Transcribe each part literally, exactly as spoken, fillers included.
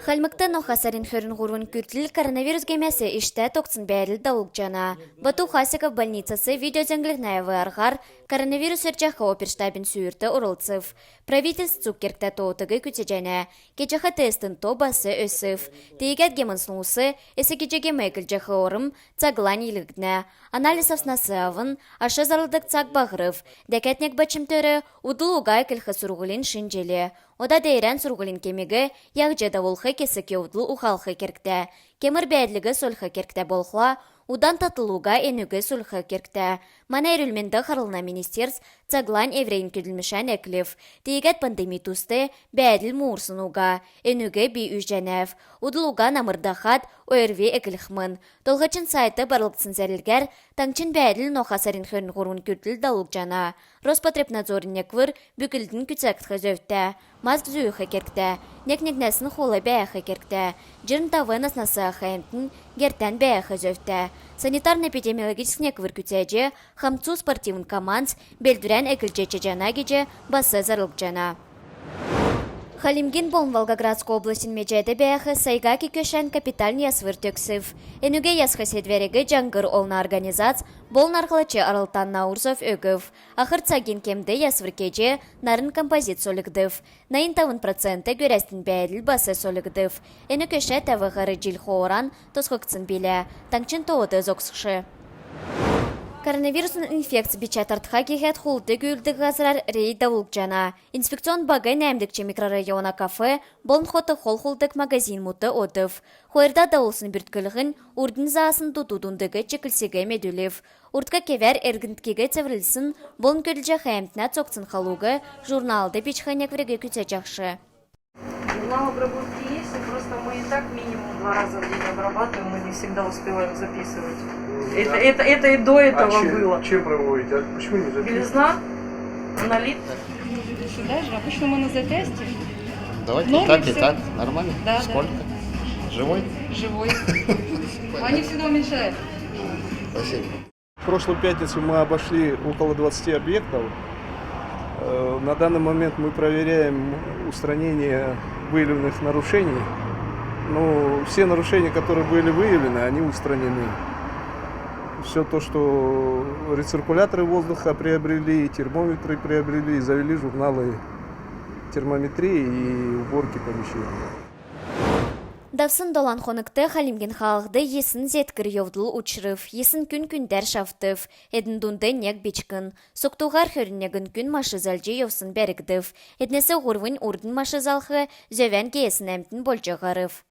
Хальмгт ноха сарин хөрн һурвн күртл коронавирус гемәс иштә тогтсн бәәдл давулгдҗана. Бату Хасиков больницас видеозәңгллһнә арһар коронавирус өрҗәх оперштабин сүүрт орлцв. Правительств цуг кергтә тоотыг күцәҗәнә. Кеҗәх тестин то бас өсв. Тиигәд гемнсн улс эс гиҗ гем эклҗәх орм цаглань йилһгднә. Анализ авснас авн аш зарлдг цаг баһрв. Дәкәд нег бачм төр, удл уга эклх сурһулин шин җил. Ода деерән сурһулин кемиг яһҗ давулх кесг йовдл ухалх кергтә. Кемр бәәдлиг сольх кергтә болхла, удан татл уга энүг сольх кергтә. Мана эрүл-менд харлһна министерств цаглань эврән көдлмшән эклв. Тиигәд пандеми туст бәәдл муурсн уга. Энүг би үзҗәнәв. Удл уга намр дахад ОРВИ эклхмн. Толһачин сайтд барлгдсн зәрлгәр таңһчин бәәдл ноха сарин хөрн һурвн күртл давулгдҗана. Роспотребнадзорин неквр бүклднь күцәгдх зөвтә. Маск зүүх кергтә. Нег-негнәсн хул бәәх кергтә. Җирн тавн наснас ах әмтн гертән бәәх зөвтә. Санитарн-эпидемиологическ неквр күцәҗ, хамцу спортивн командс белдврән эклҗ чадҗана гиҗ бас зарлгдҗана. Хальмгин болн Волгоградск областин меҗәд бәәх Сайгаки көшән капитальн ясвр төгсв. Энүг ясх седвәриг «Җаңһр» олна организац болн арһлач Арлтан Наурзов өгв. Ахр цагин кемд ясвр кеҗ, нарн композит сольгдв. Найн тавн процент гөрәсдин бәәдл бас сольгдв. Эн көшә тәвәр җил хооран тосхгдсн билә. Таңһчин тоод зогсхш. Коронавирусн инфекц бичә тартха гиһәд хулд гүүлддг һазрар рейд давулгдҗана. Инспекционн баг нәәмдгч микрорайона кафе болн хот-хол хулддг магазинмудт одв. Хойрдад давулсн бүртклһнь урднь заасн дуту-дундк чиклсиг медүлв. Урдк кевәр эргндкиг цеврлсн болн көдлҗәх әмтнә цогцин халуг журналд бичх неквриг күцәҗәхш. Журнал обработки есть, просто мы и так минимум два раза в день обрабатываем, мы не всегда успеваем записывать. Мгм. Это, это, это и до этого было. А чем, чем проводите? А почему не записываете? Белизна, аналит. Сюда же. Обычно мы на запястье. Давайте и так, и так. Нормально? Да, да. Сколько? Живой? Живой. Они всегда уменьшают. Спасибо. В прошлую пятницу мы обошли около двадцати объектов. Э, на данный момент мы проверяем устранение выявленных нарушений. Ну, все нарушения, которые были выявлены, они устранены. Все то, что рециркуляторы воздуха приобрели, термометры приобрели, завели журналы термометрии и уборки помещений. Давсн долан хонгт Хальмгин хаалһд йисн зеткр йовдл учрв, йисн күн күндәр шавтв, эдн дунд нег бичкн. Согтуһар хөрн негн күн машин залҗ йовсн бәргдв. Эднәс һурвнь урднь машин залх зөвән геесн әмтн болҗ һарв.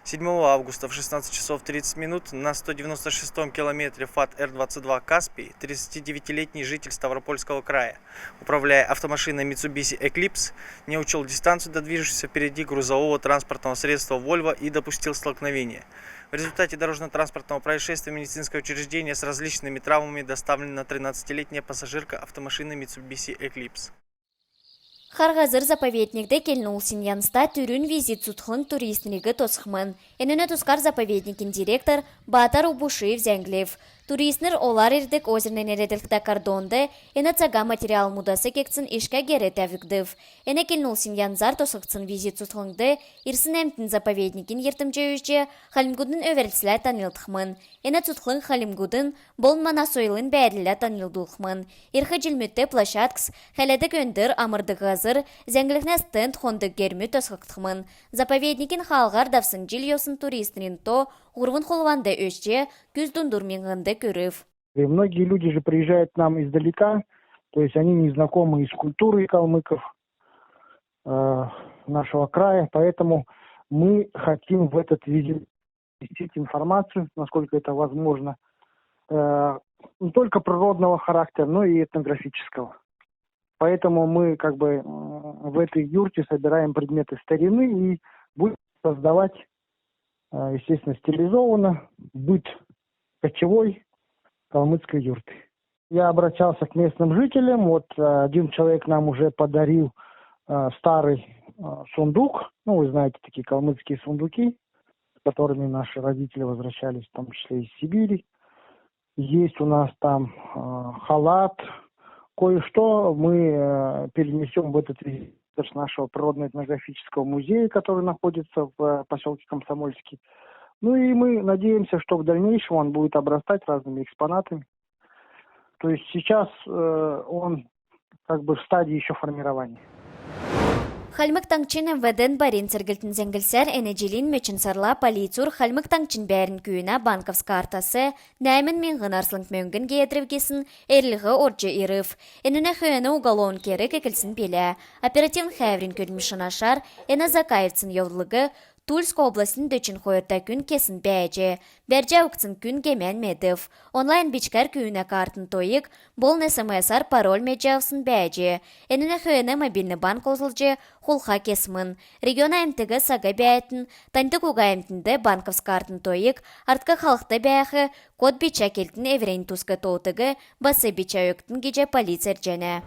Седьмого августа в шестнадцать часов тридцать минут на сто девяносто шестом километре ФАТ Р двадцать два Каспий тридцатидевятилетний житель Ставропольского края, управляя автомашиной Mitsubishi Eclipse, не учёл дистанцию до движущегося впереди грузового транспортного средства Volvo и допустил столкновение. В результате дорожно-транспортного происшествия в медицинское учреждение с различными травмами доставлена тринадцатилетняя пассажирка автомашины Mitsubishi Eclipse. Хар һазр заповедникд келн улсин янзта түрүн визит-цутхлң туристнриг тосхмн. Энүнә тускар заповедникин директор Батар Убушиев зәңглв. Туристнр олар ирдг озерн нерәдлһтә кордонд эн цага материалмудас кегдсн ишкә гер тәвгдв. Эн келн улсин янзар тосхгдсн визит-цутхлңд ирсн әмтн заповедникин йиртмҗ үзҗ, хальмгудын өвәрлцлә таньлдхмн. Эн цутхлң хальмгудын болн мана сойлын бәәдллә таньлдулхмн. Ирх җилмүдт площадкс, хәләдг өндр амрдг һазр, зәңгллһнә стенд, хондг гермүд тосхгдхмн. Заповедникин хаалһар давсн җил йовсн туристнрин то һурвн хулванд өсч, күс дундур миңһнд күрв. И многие люди же приезжают к нам издалека, то есть они не знакомы и с культурой калмыков, э, нашего края, поэтому мы хотим в этот визит поместить информацию, насколько это возможно, э, не только природного характера, но и этнографического. Поэтому мы как бы, м, в этой юрте собираем предметы старины и будем создавать, э, естественно, стилизованно быт кочевой калмыцкой юрты. Я обращался к местным жителям, вот, э, один человек нам уже подарил, э, старый э, сундук. Ну, вы знаете, такие калмыцкие сундуки, с которыми наши родители возвращались, в том числе из Сибири. Есть у нас там э, халат. Кое-что мы э, перенесем в этот визит нашего природно-этнографического музея, который находится в э, поселке Комсомольский. Ну и мы надеемся, что в дальнейшем он будет обрастать разными экспонатами. То есть сейчас э, он как бы в стадии еще формирования. Хальмг Таңһчин МВД-н барин церглтин зәңглсәр, эн җилин мөчн сарла полицур Хальмг Таңһчин бәәрн күүнә банковск картас нәәмн миңһн арслң мөңгн геедрв гисн эрлһ орҗ ирв. Энүнә хөөн уголовн керг эклсн билә. Оперативн хәәврин көдлмшин ашар эн закаевсн йовдлг Тульск областин дөчн хойрта күн кесн бәәҗ. Бәрҗ авгдсн күн гемән медв. Онлайн бичгәр күүнә картын тойг болн СМС-ар пароль медҗ авсн бәәҗ. Энүнә хөөн мобильн банк олзлҗ хулха кесмн. Региона әмтиг саг бәәтн, таньдг уга әмтнд банковск картын тойг, артк халхд бәәх код бичә келтн эврәннь туск тоотыг бас бичә өгтн гиҗ полиц эрҗәнә.